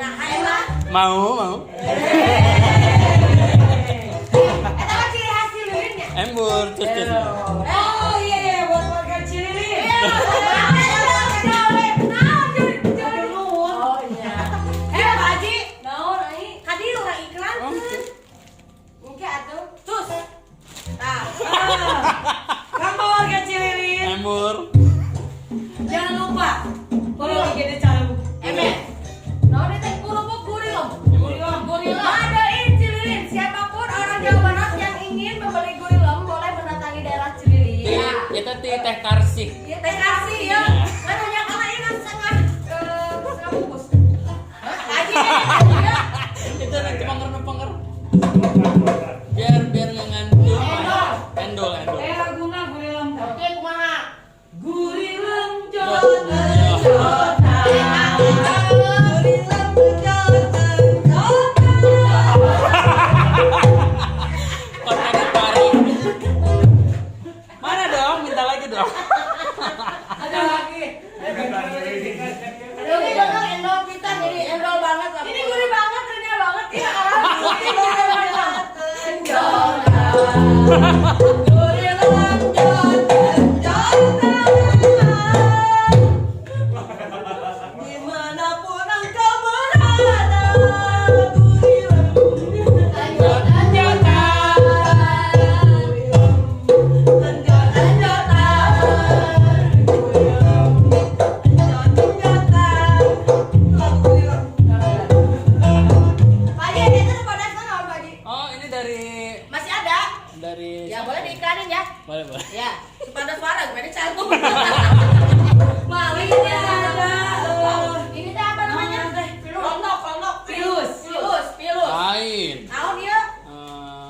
Nah, eta. Mau, mau. Eta mah ciri khas Cililin nya. Embur, terus terus. Oh iya, buat warga Cililin. Iya. Oh iya. Eh, Pak Haji, Naon ai? kadi urang iklan. Oh. Engke atuh. Cus. Tah. Kamu warga Cililin, Embur. jangan lupa follow IG Calung. Emet. Naon ieu teh kerupuk gurilem. Gurilem. Made in Cililin. Siapapun orang Jawa Barat yang ingin membeli gurilem boleh mendatangi daerah Cililin. Itu ti Teh Karsih. Iya, Teh Karsih ya. Kan hanya karena ini kan setengah setengah bungkus. Haji, Haji ya. Itu cuma penger. Biar biar nggak ngantuk. Endol, endol. Eh, laguna gurilem. Oke, kumaha? Gurilem jota jota. Gurilem jota jota. Kontennya pari. Mana dong? Minta lagi dong. Ada lagi. Ini dong endol kita jadi endol banget lah. Ini gurih banget, renyah banget ya. Ini gurih banget. Jota. Gurilem jota jota. Dimanapun engkau berada, gurilem jota jota. Jota jota. Jota jota. Gurilem. Pak Haji, itu pada naon, Pak Haji? Oh, ini dari Masih ada? dari Ya boleh diiklanin ya. Boleh, boleh. Ya, supaya suara gue ini canggung. Maling ini ada. Ini teh apa namanya? Naon teh? Londok, londok. Pilus. Pilus, pilus. Lain. Naon ieu? Eh,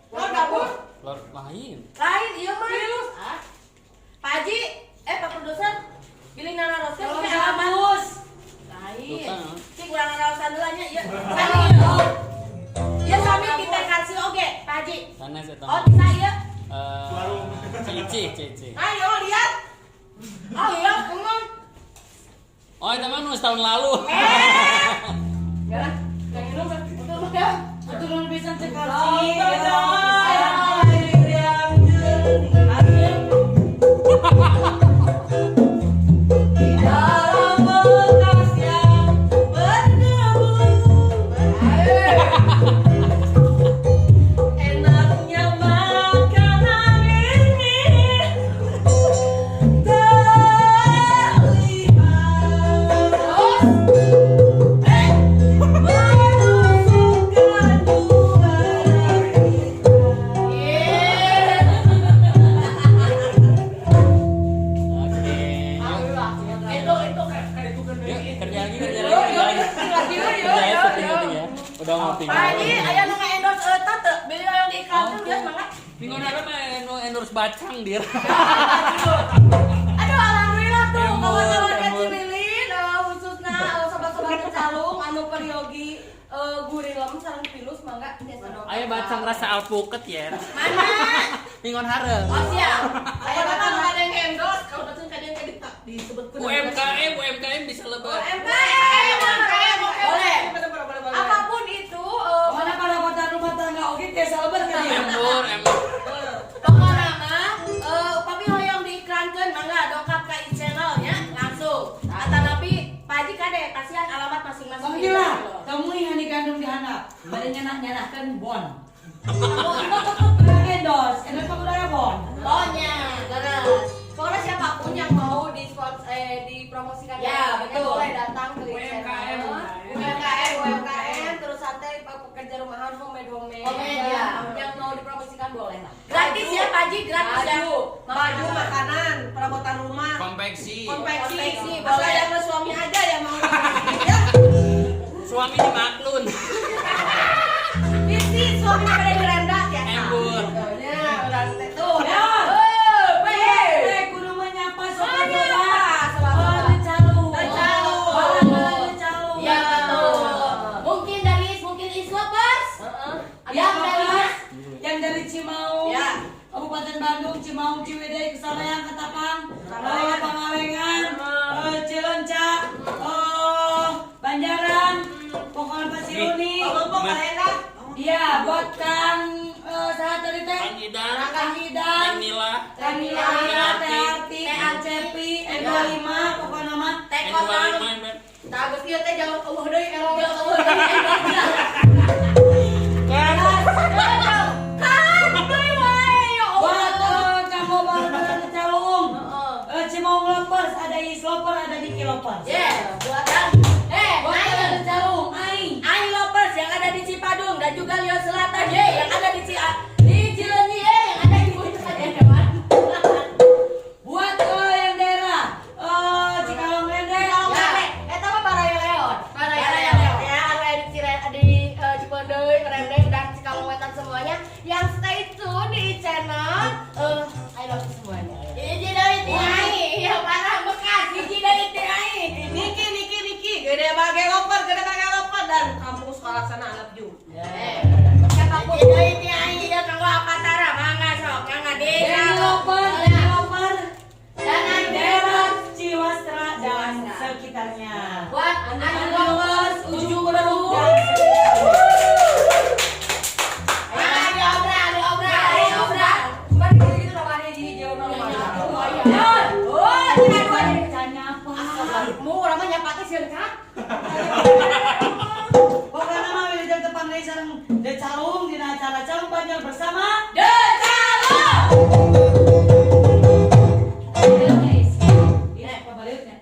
Lor gabung. lor lain. Lain ieu mah. Pilus. Ah. Pak Haji, eh Pak produser, bilih naroskeun Kalau ke alamat. gabus. Lain. Lupa. Cik urang ngaraosan heula nya ieu. Sami ieu. Ieu sami kita kasih oge, Pak Haji. Sanes eta. Oh, bisa ieu. Eh, Cici, Cici. Ayo lihat. Oh iya, umum. Oh, itu mah nu setahun lalu. Enggak lah, yang minum betul ya. Turun pisan cek karsi. Air yang jernih. Di dalam bekas yang berdebu. Enaknya makanan ini terlihat menusukkan juara kita. Oke. Itu Yuk, kerja lagi, kerja lagi, kerja lagi. Kerja ya, syuting, syuting ya. Udah ngopi. Pak Haji, aya nu endorse eta teu? Bilih yang diiklankeun dia mangga. Minggu lalu mah nu endorse bacang dir. Aduh, alhamdulillah tuh Embur, kawan-kawan embur. Cililin, khususna sobat-sobat Calung anu peryogi gurilem sareng pilus mangga tiasa dong. Ayo bacang rasa alpukat ya. Mana? Minggon hareup. Oh siap. Ayo bacang ada yang endorse, kalau bacang kadang kadang disebutkeun. UMKM, UMKM bisa lebih. UMKM, UMKM, boleh. Boleh. Apapun itu, Mana para rumah tangga oge tiasa lebar kan ya? Embur, embur. Pokoknya mah, upami hoyong diiklankeun mangga dongkap ka channel nya langsung. Atanapi Pak Haji kade kasihan alamat masing-masing. Bang Gila, kamu yang digandung di handap, pada nyanah-nyanahkan bon. Endorse, endorse kamu udah bon. Pokoknya, Leres. Pokoknya siapapun yang mau di dipromosikan Ya, produknya betul. boleh datang ke UMKM. channel. UMKM, UMKM, terus santai pekerja rumahan homemade homemade. Homemade, ya. Yang mau dipromosikan boleh lah. Gratis ya Pak Haji, gratis ya. Baju, Baju, makanan, perabotan rumah, Konveksi. konveksi. Konveksi, Asal boleh. yang suami aja yang mau ya. Suami di maklun. Bisi suami pada direnda ya. Embur. Ya, udah tuh. Ya. Eh, Eh, kudu menyapa sobat-sobat. Menyapa sobat-sobat. Oh, calu. Calu. Balan-balan calu. Ya betul. Mungkin dari mungkin Islovers. Yang dari Yang dari Cimaung. Ya. Kabupaten Bandung, Cimaung, Ciwidey, Kesalayang, Ketapang, Pangalengan, Cileunca, Banjaran, Pak. Iya, buat Kang saha tadi teh? Kang Idang, Kang Idang, Kang Nila, Kang Nila, Teh Arti, Kang Cepi, N25, pokoknya mah. Teh kotang. N25 men. Tah geus ieu teh jauh eueuh deui erong eueuh deui. Kang. Kan deui wae ya Allah. Buat kamu baru Calung, Cimong Lovers, ada Is Lover, ada Niki Lovers. Yeah, buat Kang. Buat Aing. baru Calung, Aing. Aing Lovers yang ada di Cipadung dan juga Lio Selatan, ye, yang ada di di Cileunyi, ye, yang ada di Puncak ya, Buat yang daerah Cikalong Lende, Ya, eta mah Baraya Leon. Baraya Baraya Leon. Leon. Ya, anu aya di di Cipeundeuy, Merendeng dan Cikalong Wetan semuanya yang stay tune di channel I love you semuanya. Hiji deui ti aing, ya parah bekas hiji deui ti aing. Niki, Niki, Niki, gede bage loper, gede bage loper dan kampung sekolah sana I love you. Siapapun Hiji deui ti aing ieu kanggo Apatara, mangga sok, mangga desa. Denny Lover, Denny Lover, Dan daerah Ciwastra dan sekitarnya. buat Anu anu Lovers, Ujung Berung dan sekitarnya. Mangga diobral, diobral, diobral. Cuman gitu namanya di jauh normal. Ya, Oh, tidak dua. can nyapa. Mu urang mah nyapa teh sieun ka. Pokoknya mah wilujeng tepang deui sareng The Calung dina acara Calung Banjar bersama The Calung. Iya, pabaliutnya.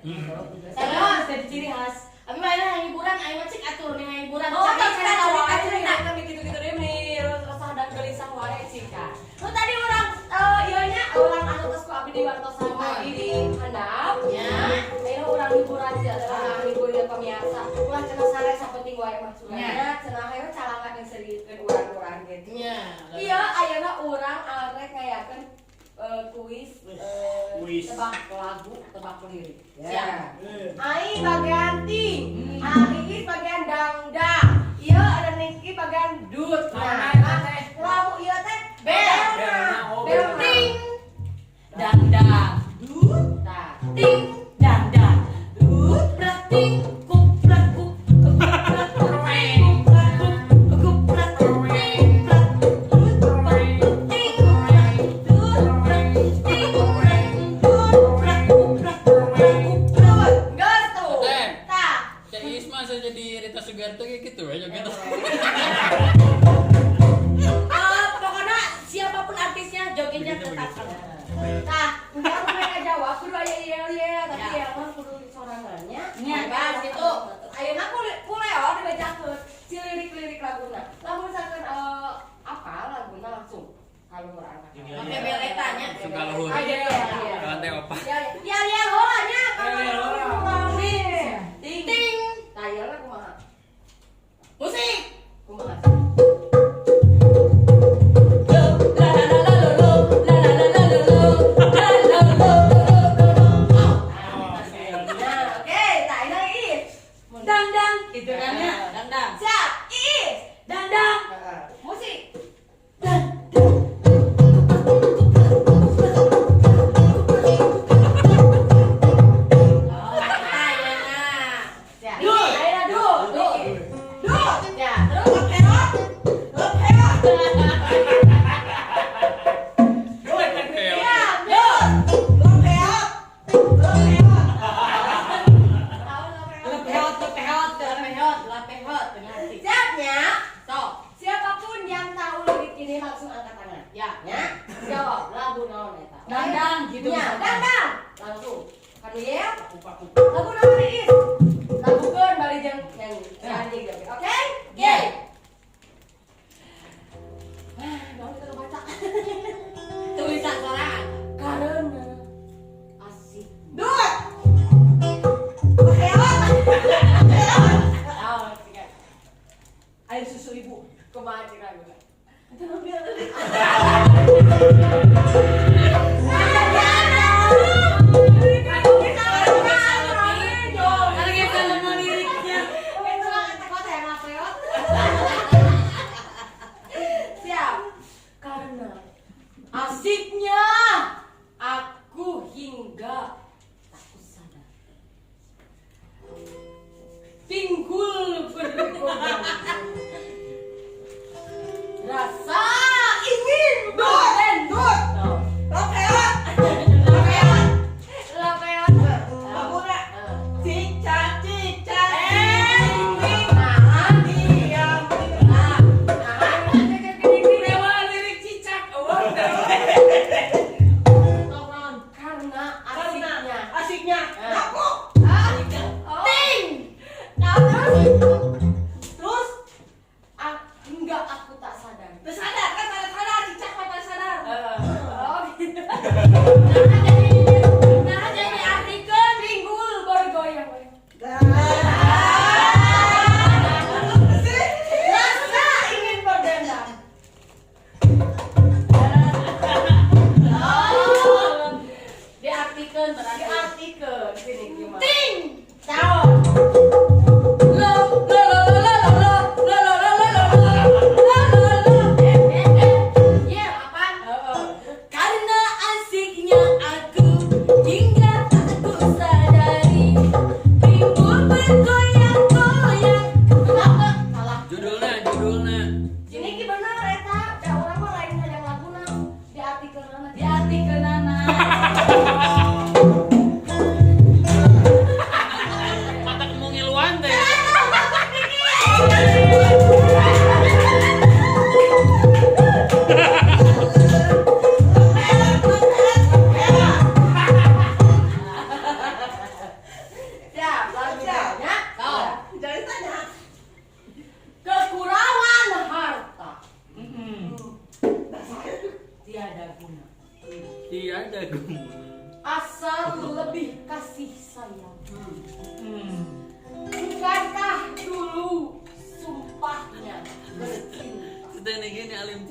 Serius? Jadi ciri khas. Abi mah yang hiburan, aing mah cik atur nih hiburan. Oh, Cerita, cerita cerita, wae cerita. cerita gitu-gitu deh nih resah dan gelisah wae cika. Nu tadi urang ieu nya urang anu tos ku abdi diwartosan tadi di handap. Ya. Ayeuna urang hiburan sih urang hibur ieu pemirsa. Ulah cenah sare sapenting wae mah cenah. Cenah hayo calangan yang seriekeun urang-urang gitu. Nya. Iya, ayeuna urang arek ngayakeun kuis Kuis. tebak lagu, tebak lirik. Siap. Ai bagian ting, Ai bagian dangdang, iya ada Niki bagian dut. Nah, lagu ieu teh Bel. bel Ting. Dangdang, dut, Tah. ting, dangdang, dut, prak, ting, kuprak, kup, kuprak, kup, kuprak, kup, kuprak, ting, prak, dut, prak, ting, prak, dut, prak, ting, prak, dut, prak, kuprak, kuprak, kuprak. Geus tuh. Teh. Tah. Cek Isma saya jadi Rita Sugiarto kayak gitu ya joget. Pokoknya siapapun artisnya jogetnya tetap sama. Tah, engke mereka jawab kudu aya yel-yel, tapi Ya. yel mah kudu sorangannya. Nya. Bebas gitu. Ayeuna ku Leo dibacakeun si lirik-lirik laguna. Lamun misalkan apa laguna langsung kaluhur angkat. Pakai beleta nya. Suka luhur. Ah, iya, iya, iya. Ke lantai opat. Ya, ya, ya, heula nya. Yel, yel heula. Ting. Ting. Tah, yel kumaha? Musik. Kumaha? La la la la la la la la la la la la la la. Nah, oke, tah ini Iis. Dangdang, gitu kan ya? Dangdang. Siap, Iis. Dangdang. Musik. Dang, dang. Ayeuna. Siap. Dul. Ayeuna dul. Dul. Dul. Ya, terus Lepeot, lepeot. Ya, dul. Lepeot, lepeot. Tahu lah, Lepehot, lepehot. Lapehot, lapehot, pengerti. Siapnya, Sok. siapapun yang tahu lirik ini langsung angkat tangan. Ya. Ya, jawab lagu naon eta. Dangdang gitu. Ya, dangdang. Langsung. Kanu ya? Lagu naon Iis? Lagukeun bari jeung nyanyi. Si anjing joget. Oke? Oke. Ah, naon kita baca. Tulisan sorangan. Karena asik. Dut. Lepeot. Naon sih kan? Air susu ibu. Kumaha cik laguna? Itu lebih Karena kita nemu liriknya. Itu mah kata kota yang ngapeyot. Siap. Karena asiknya aku hingga tak sadar. Pinggul bergoyang.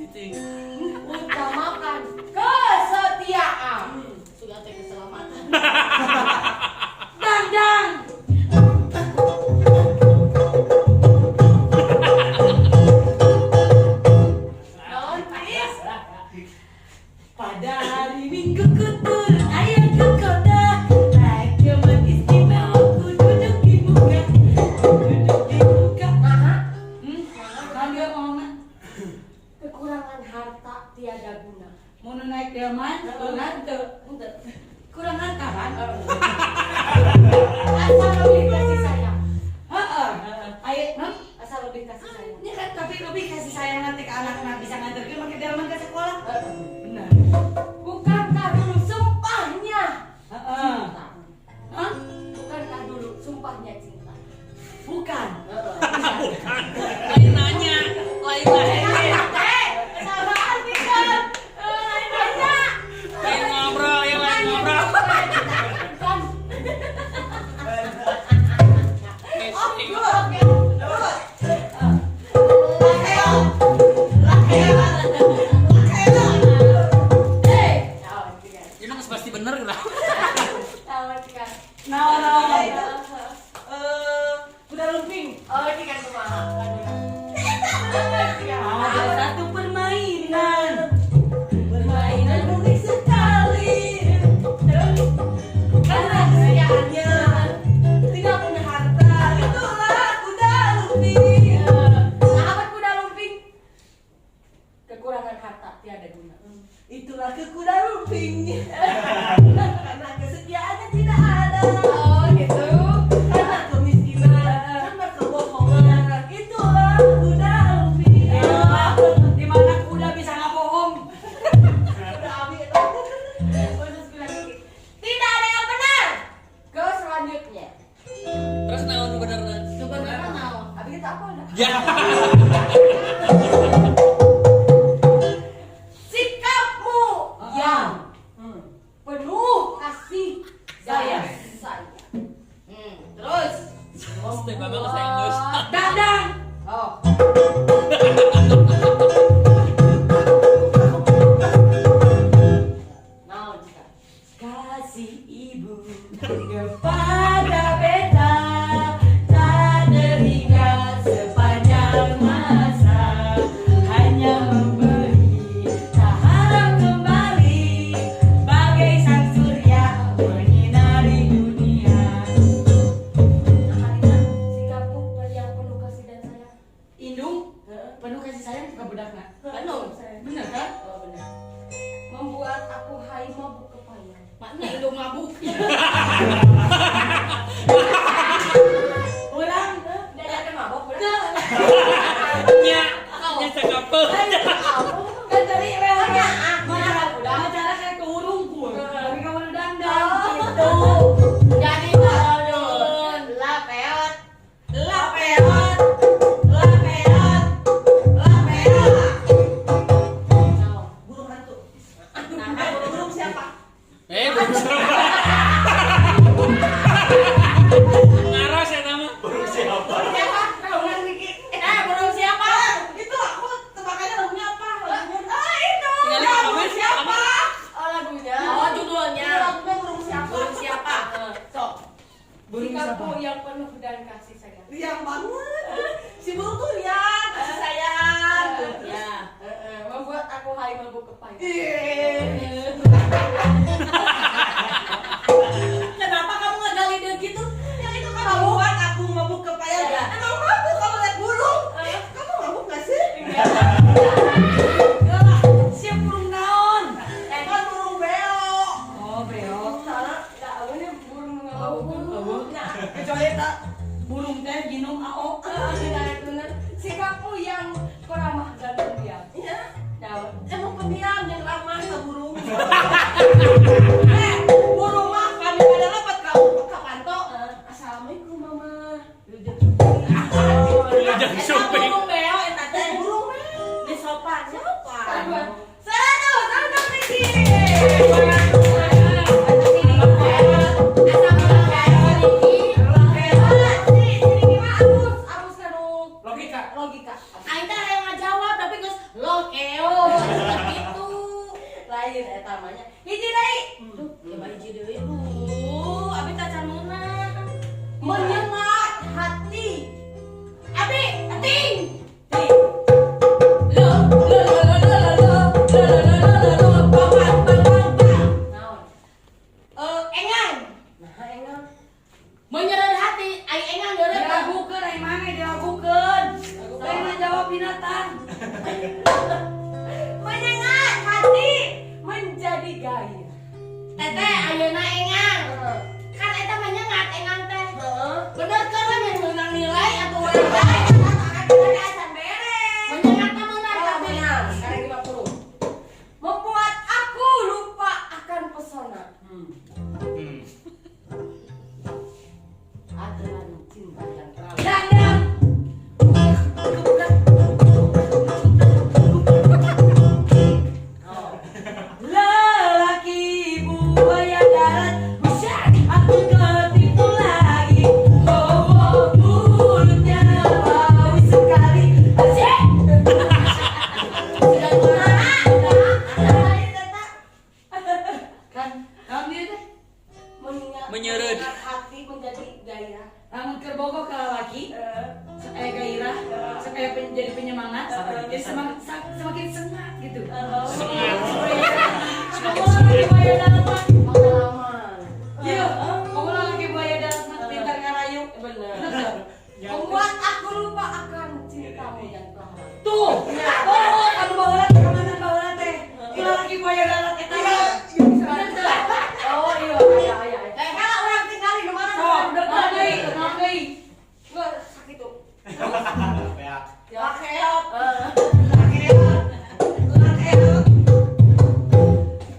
Cicing. Utamakan kesetiaan. Sudah teh keselamatan. Dandang. Naon, Tis? Pada hari Minggu ku turun ayam ke kota. Naik delman istimewa ku duduk di muka. Duduk di muka. Nah, Kan dia ngomongna kekurangan harta tiada guna. mau naik delman, beungan teu. Henteu. Kurang harta kan? Asal lebih kasih sayang. Heeh. Ayo, non? Asal lebih kasih sayang. Ini kan tapi lebih kasih sayang nanti ke anak-anak bisa nganterkeun make delman ke sekolah. Benar. Bukankah dulu sumpahnya Heeh. cinta? Hah? Bukankah dulu sumpahnya cinta? Bukan. Bukan. Lain nanya, lain nanya. Kesalahan kan? Lain nanya. Lain ngobrol, ya lain ngobrol. Bukan. Cicing. Oke. Hey. Tahu juga. Ini mah pasti bener lah. Tahu juga. Naon naon. Kuda lumping. Oh, ini kan kumaha? Ada satu permainan. Permainan unik sekali. Karena kesetiaannya tidak punya harta, itulah kuda lumping. Nah, apa kuda lumping? Kekurangan harta tiada guna. Itulah ke kuda lumping. Karena kesetiaannya tidak ada. Oh, gitu. Karena kemiskinan, karena kebohongan, itulah kuda lumping. Di mana kuda bisa ngabohong? Kuda abi itu. Khusus kuda lumping. Tidak ada yang benar. Go selanjutnya. Terus naon nu bener na? Sebenarnya naon? Abi kita apa udah? Ya. Sikapmu yang penuh kasih Sayang. sayang. Terus. Step banget saya geus. Dadang. Oh. Naon jika? Kasih ibu kepada beta tak terhingga sepanjang masa, hanya memberi tak harap kembali, bagai sang surya menyinari dunia. Nah, Karina, sikapmu yang penuh kasih dan sayang. Indung penuh kasih sayang bukan budakna. Penuh. Bener kan? Oh, benar. Membuat aku hai mabuk kepayang. Makna indung mabuk. Orang Diajarkan mabok, benar? Nya, nya cakep. kan tadi relnya macara kayak ke urungku, tapi kamu udah dandang gitu. Jadi aduh, la peot. La peot, la peot, la peot. Naon? Burung hantu. Burung siapa? Belum serem. Ngaras ya nama. Burung siapa? Siapa? Tahunan Niki. Burung siapa? Itu aku tebakannya lagunya apa? Lagunya ah itu. Tinggal di Burung komen, siapa? Oh, lagunya. Oh, judulnya. Itu lagunya burung siapa? Burung siapa? Sok. Burung siapa? Sikapmu yang penuh dan kasih sayang. Riang banget. Si burung tuh riang, kasih sayang. Ya. Membuat aku hai mabuk kepayang. Ih. Kenapa kamu ngegali dia gitu? Ya itu kan membuat aku mabuk kepayang. Ya. Emang mabuk kalau lihat burung? Kamu mabuk gak sih? Enggak lah. Siap burung naon? Kan burung beo. Oh, beo. Salah. Enggak, ini burung mabuk. Nah, kecuali tak Burung teh ginung ao. Tidak benar. Sikapmu yang ramah dan pendiam. Iya. Naon? Emang pendiam yang ramah ke burung. Burung mah kami pada dapat kau ke panto. Assalamualaikum mama. Wilujeng Eta shopping. burung beo eta teh. Burung mah. Di sopan. Siapa? 100 Niki. Logika. Logika. Aing teh hayang ngajawab tapi geus Lo keo gitu. Lain eta mah nya. Hiji deui. Duh, coba hiji deui. Duh, abi tacan meunang. Menyengat hati. Abi, ting. Ting. Lo lo lo lo lo lo lo lo lo lo lo bang bang bang bang bang. Naon? Engang. Nah, engang. Menyerang hati, ai engang nyerang. Diragukeun ai maneh diragukeun. Lain mah jawab binatang. Menyengat hati menjadi gairah. Teteh ayeuna engang. Kan eta menyengat engang teh. Bener kan we meunang nilai atuh urang bae. Acan beres. Menyengat mah meunang Oh, tapi. menang. Sekarang 50. Membuat aku lupa akan pesona. Aturan cinta yang terlalu. Dandang. Oh. Lelaki buaya darat, buset, aku ketipu lagi. Oh, oh, mulutnya bau sekali. Asik. Sudah kumaha? Lain eta. Kan, naon dia teh? Menyengat, Menyerut. menyengat hati menjadi gairah. Lamun keur bogoh ka lalaki, sok aya gairah, sok aya jadi penyemangat, jadi semakin sengat gitu. Sengat. Semakin lelaki buaya darat mah. Pengalaman. Iya, kamu lelaki buaya darat mah pintar ngarayu. Bener. Bener tuh? Membuat aku lupa akan cintamu yang telah lalu. Tuh, oh, anu baheula teh kemana baheula teh? Ieu lalaki buaya darat eta. Bener tuh? Oh iya, iya, iya. Eh, kalau orang tinggalin di mana? Sok, naon deui? Naon deui? Gua sakit tuh. Ya. Lakeot.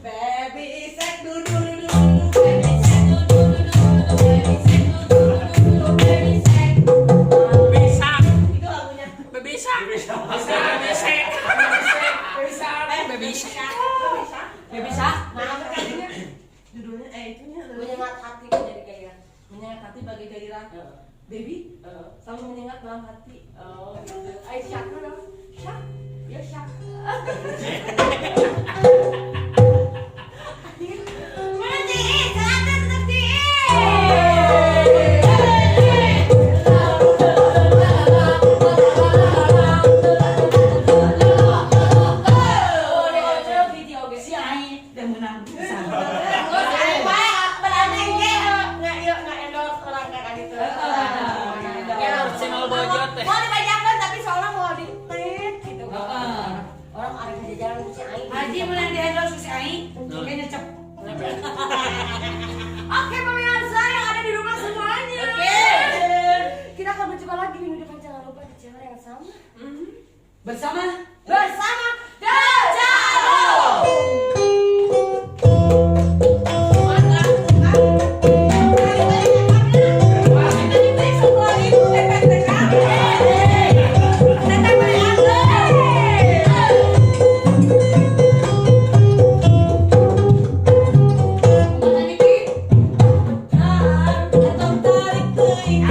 Baby sek du du du du du. Baby sek du du du du du, baby sek du du du du du, baby sek. Bisa. Itu lagunya. Bisa. Bisa. Bisa. Bisa. Bisa. Ya bisa. Nah, apa kalinya? Judulnya itunya. Menyengat hati menjadi gairah. Menyengat hati bagai gairah. Baby selalu menyengat dalam hati. Oh, gitu. Aisyah dong. Syak. Ya syak. Mana Ciin? Selatan tetap Ciin. Oh, dia video oge. Si Ai teh meunang pisan. Terus aing wae berarti ge nggak ieu nggak endorse orang kayak gitu. Ya harus channel bojot teh. Mau dibajakan tapi soalnya mau di tit gitu. Heeh. Orang arek jajaran ku si Aing. Haji meunang di endorse ku si Ai, kayaknya cep. Oke pemirsa yang ada di rumah semuanya. Oke. Kita akan berjumpa lagi minggu depan, jangan lupa di channel yang sama. Bersama Bersama Dajjal. Tarik teuing.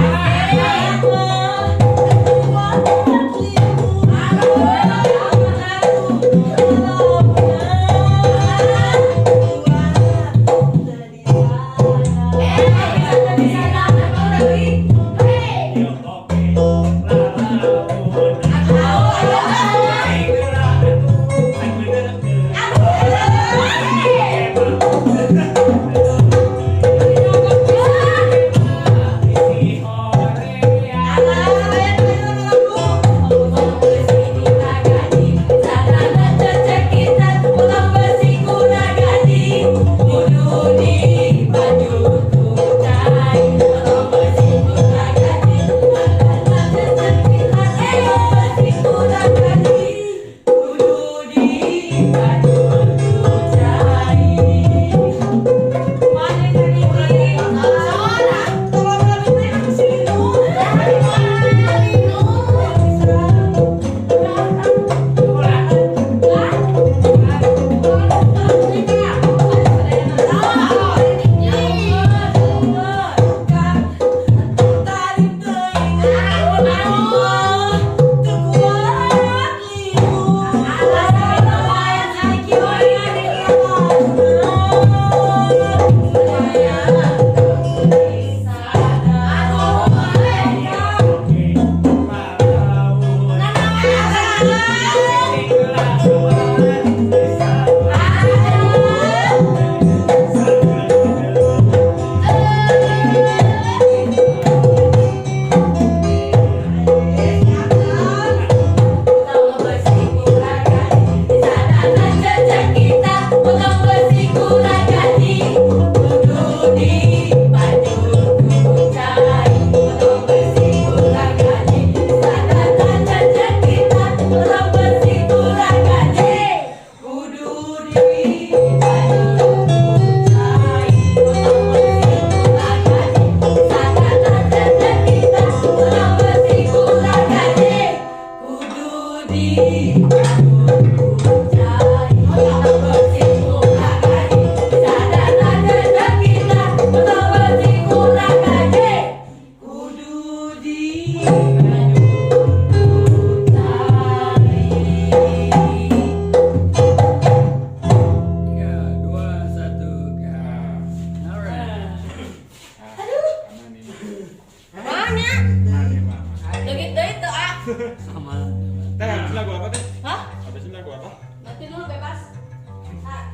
Sama. Teh, habis lagu apa teh? Hah? Habis lagu apa? Nanti dulu bebas. Ah.